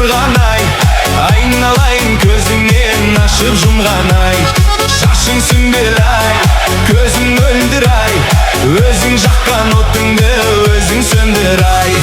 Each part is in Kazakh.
тұрған ай, айналайын, көзіңнен ашып жұмған ай. Шашың сүмбіл ай, көзің мөлдір ай, өзің жаққан отыңды өзің сөндір ай.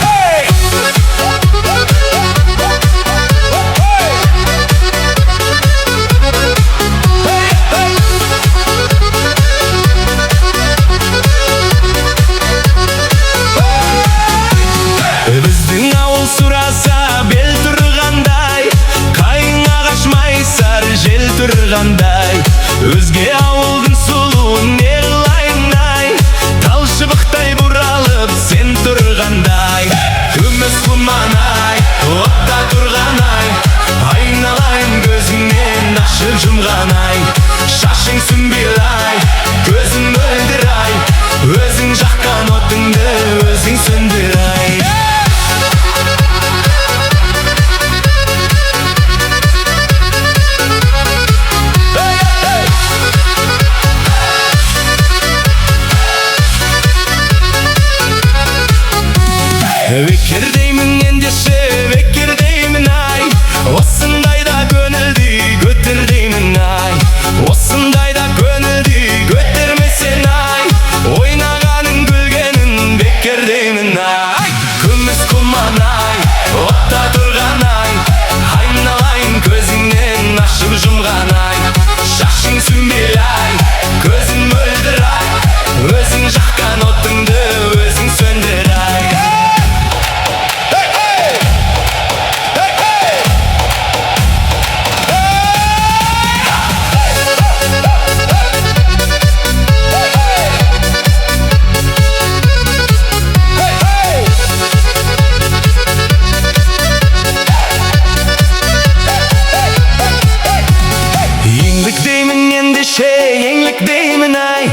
Біздің ауыл сұраса бел тұрғандай, қайың ағаш майсар жел тұрғандай. Өзге ауылдың сұлуын не қылайын ай, тал шыбықтай бұралып сен тұрғандай. Күміс құман ай, отта тұрған ай, айналайын, көзіңнен ашып жұмған ай. Шашың сүмбіл ай, көзің мөлдір ай, өзің жаққан отыңды өзің сөндір ай. Бекер деймін ендеше, бекер деймін ай, осындайда көңілді көтер деймін ай. Осындайда көңілді көтермесең ай, ойнағаның күлгенің бекер деймін ай. Күміс құман ай, отта тұрған ай, айналайын, көзіңнен ашып жұмған ай. Шашың сүмбіл ай, көзің мөлдір ай, өзің жаққан отыңды өзің сөндір ай. Еңлік деймін ендеше, еңлік деймін ай,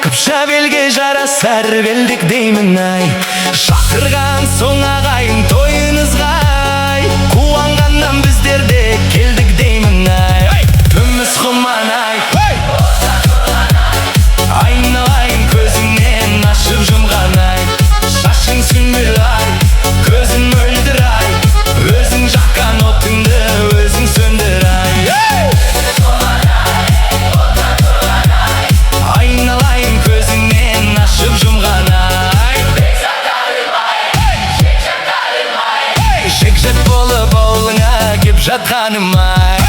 қыпша белге жарасар белдік деймін ай. Шақырған соң ағайын тойыңызға ай, қуанғаннан біздер де келдік деймін ай. Күміс құман ай, айналайын, көзіңнен ашып жұмған ай. Шашың сүмбіл ай, көзің мөлдір ай, өзің жаққан отыңды өзің сөндір ай. Айналайын, көзіңнен ашып жұмған ай. Жекжат болып ауылыңа кеп жатқаным ай.